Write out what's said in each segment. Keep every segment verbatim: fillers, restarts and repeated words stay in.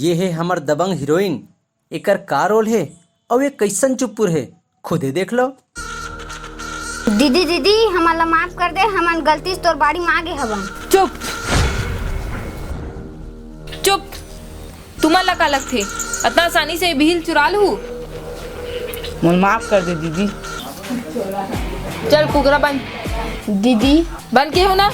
ये हे हमर दबंग हीरोइन, एकर का रोल हे अउ ये कइसन चुपुर हे, खुदे देख लो। दीदी, दीदी, हमन ला माफ कर दे, हमन गलती से तोर बाड़ी में आ गे हवन। चुप, चुप। तुमन ला का लगथे, अतना आसानी से बिहिल चुरा लूहू? मोला माफ कर दे दीदी। चल कुकरा बन। दीदी। बन के हो ना?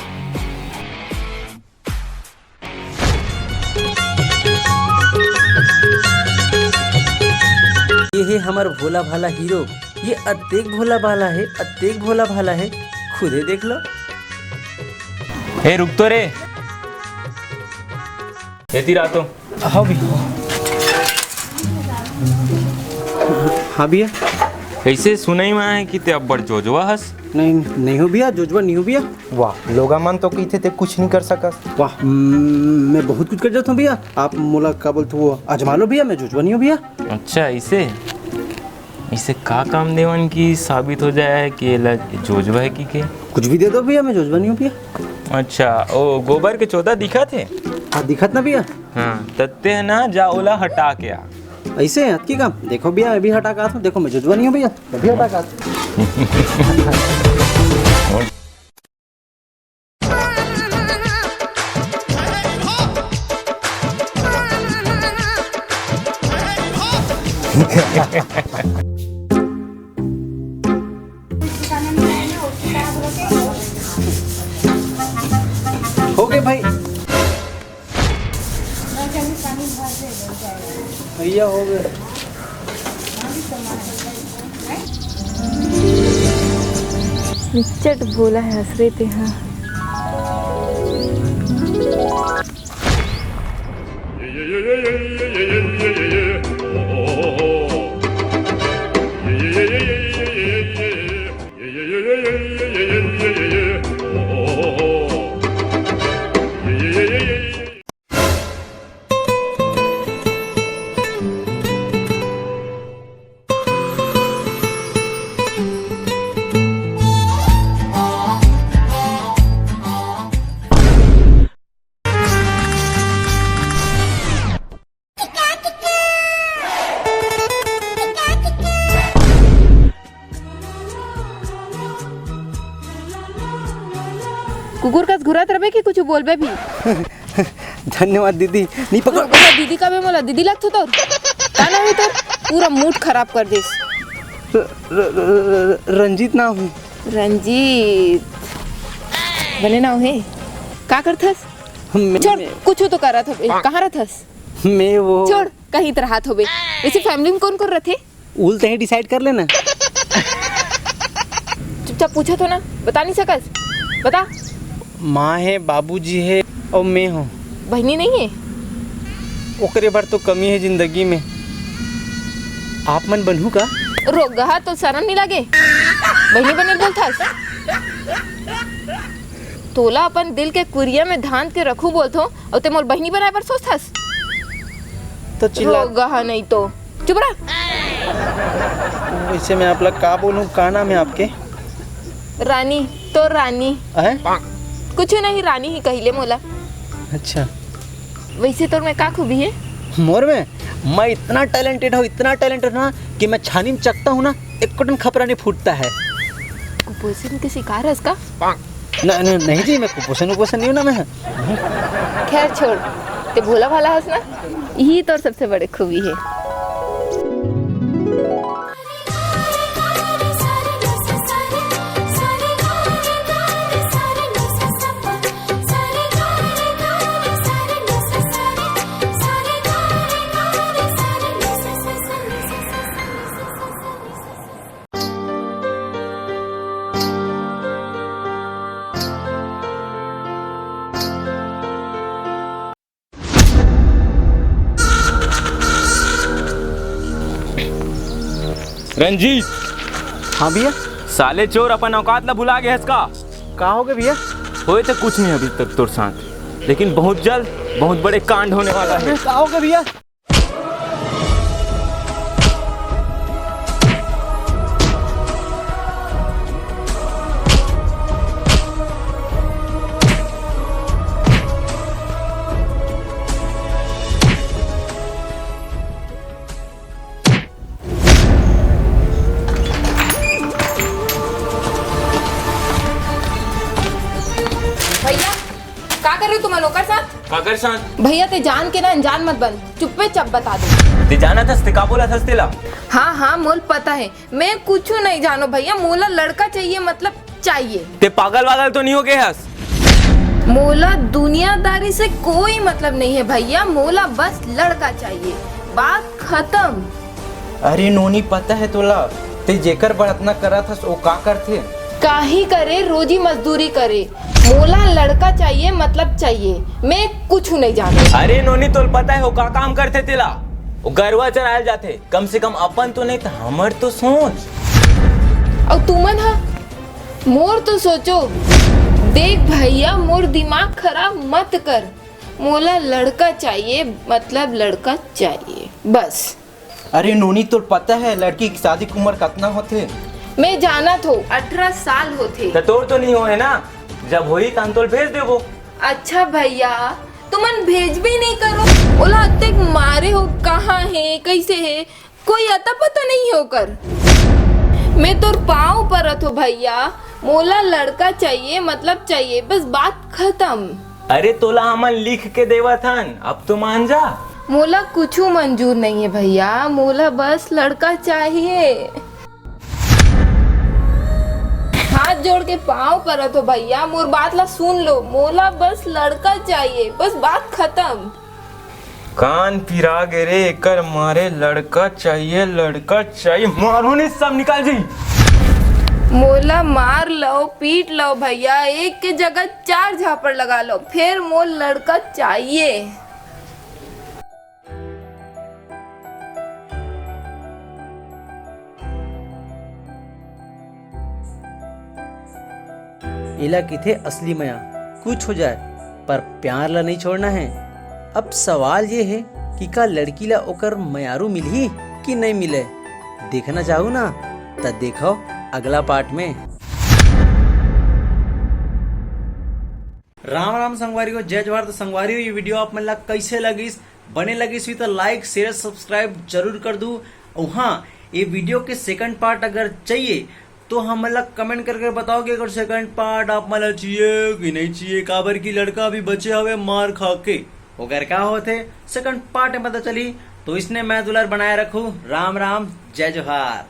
ये हे हमर भोला भाला हीरो, ये अतेक भोला भाला हे, अतेक भोला भाला हे, खुदे देख लो। ए, रुक तो रे। एती रह तो। हाँ भैया। हाँ भैया। कइसे सुनई में आय कि ते अब्बड़ जोजवा हस? नहीं, नहीं हो भैया, जोजवा नहीं हो भैया। वाह, लोगा मन तो कहिथे ते कुछ नहीं कर सकस। वाह, हम्म, मैं बहुत कुछ कर जाता हूँ भैया। आप मोला का बोलते वो आजमा लो भैया, मैं जोजवा नहीं हूँ भैया। अच्छा, इसे इसे का काम देवन कि साबित हो जाए कि एला जोजवा है कि के? कुछ भी दे दो भैया, मैं जोजवा नहीं हूँ भैया। अच्छा, ओ गोबर के चोदा दिखत हे? हाँ, दिखत ना भैया। हाँ, त ते ना जा ओला हटा के आ। ऐसे है अतकी काम? देखो भैया, मैं भी हटा के आता हूँ। देखो, मैं जोजवा नहीं हूँ भैया, मैं भी हटा के आता हूँ। हो गए भाई। भैया हो गए। निच्चट भोला हस रे तेहा। कुकुर कस घुरत रबे कि कुछ बोलबे भी? धन्यवाद दीदी। नहीं पकड़। रुक, दीदी कबे मोला दीदी लगथो तोर? का नाम हे तोर? पूरा मूड खराब कर देस। र-, र-, र-, र-, रंजीत नाम हे। रंजीत। बने नाम हे। का करथस? मैं, छोड़, मैं कुछ तो करत हबे। कहाँ रहथस? मैं वो छोड़, कहीं तो रहत होबे। वैसे फैमिली में कौन कौन रहथे? उल तहीं डिसाइड कर लेना। चुपचाप पूछत हो ना, बता नहीं सकस? बता। माँ हे, बाबूजी हे अउ मैं हूँ। बहिनी नहीं हे? ओकरे बर तो कमी हे जिंदगी में। आप मन बनहू का? रोगहा तो शरम नहीं लागे? बहिनी बने बोलथस? तोला अपन दिल के कुरिया में धांध के रखू बोलथो, अउ ते मोर बहिनी बनाए बर सोचथस? तो चिल्ला। रोगहा नहीं तो। चुप रह। वैसे मैं आप लोग का बोलूं, का नाम है आपके? रानी, तो रानी। हैं? कुछ नहीं, रानी ही कहिले मोला। अच्छा। वैसे तोर में का खूबी है? मोर में? मैं इतना टैलेंटेड हूँ, इतना टैलेंटेड ना कि मैं छानी में चकता हूँ ना, एक कटन खपरा नहीं फूटता है। कुपोषण के शिकार है इसका? न, न, नहीं जी, मैं कुपोषण उपोषण नहीं हूँ ना मैं। खैर छोड़, ते भोला भाला हस ना, यही तोर सबसे बड़े खूबी है। रंजीत। हाँ भैया। साले चोर, अपन औकात ला भुला गए हस का? का हो गए भैया? होए तो कुछ नहीं अभी तक तोर साथ, लेकिन बहुत जल्द बहुत बड़े कांड होने वाला है। अरे, का हो गए भैया? अरे तुमन ओकर साथ? काकर साथ? भैया, ते जान के ना अनजान मत बन, चुप्पे चप बता दे। ते जानत हस, ते का बोलत हस तेला? हाँ हाँ, मोल पता है, मैं कुछ नहीं जानो भैया, मोला लड़का चाहिए, मतलब चाहिए। ते पागल वागल तो नहीं हो गए हस? मोला दुनियादारी से कोई मतलब नहीं है भैया, मोला बस लड़का चाहिए, बात खत्म। अरे नोनी, पता है तोला, ते जेकर बर अतना करत हस, ओ का करथे? काही करे, रोजी मजदूरी करे, मोला लड़का चाहिए, मतलब चाहिए, मैं कुछ नहीं जानू। अरे नोनी, तोल पता है ओ का काम करथे तेला? ओ गरवा चरायल जाथे, कम से कम अपन तो नहीं तो हमर तो सोच। अउ तुमन ह मोर तो सोचो। देख भैया, मोर दिमाग खराब मत कर, मोला लड़का चाहिए, मतलब लड़का चाहिए, बस। अरे नोनी, तोर पता है लड़की की शादी की उम्र कतना होथे? मैं जानत हो, अठारह साल होथे। त तोर तो नहीं होए ना, जब होई तहन तोल भेज देबो। अच्छा भैया, तुमन भेजबे नहीं करो, ओला अतेक मारे हो, कहाँ है, कैसे है, कोई अता पता नहीं है ओकर। मैं तोर पाँव परत हो भैया, मोला लड़का चाहिए, मतलब चाहिए, बस बात खत्म। अरे तोला हमन लिख के देवत हन, अब तो मान जा। मोला कुछू मंजूर नहीं है भैया, मोला बस लड़का चाहिए। हाथ जोड़ के पाँव परत हो भैया, मोर बात ला सुन लो, मोला बस लड़का चाहिए, बस बात खत्म। कान पिरा गे रे, एकर मारे लड़का चाहिए, लड़का चाहिए, मारो नहीं सब निकाल जी। मोला मार लो, पीट लो भैया, एक के जगह चार झापड़ लगा लो, फिर मोर लड़का चाहिए। एला किथे असली मया। कुछ हो जाए, पर प्यार ला नहीं छोड़ना है। अब सवाल ये है कि का लड़की ला ओकर मयारू मिलही कि नहीं मिले? देखना चाहू ना, त देखो अगला पार्ट में। राम राम संगवारी हो, जय जोहार। तो संगवारी हो, ये वीडियो आप मन ला कैसे लगिस? बने लगिस हुई तो लाइक, शेयर, सब्सक्राइब जरूर कर दू। और हाँ, ये वीडियो के सेकंड पार्ट अगर चाहिए तो हमन ला कमेंट करके बताओ कि अगर सेकंड पार्ट आप मन ला चाहिए कि नहीं चाहिए, काबर की लड़का अभी बचे हवे मार खा के। अगर का होथे सेकंड पार्ट में पता चली। तो इसने मैं दुलार बनाए रखू। राम राम, जय जोहार।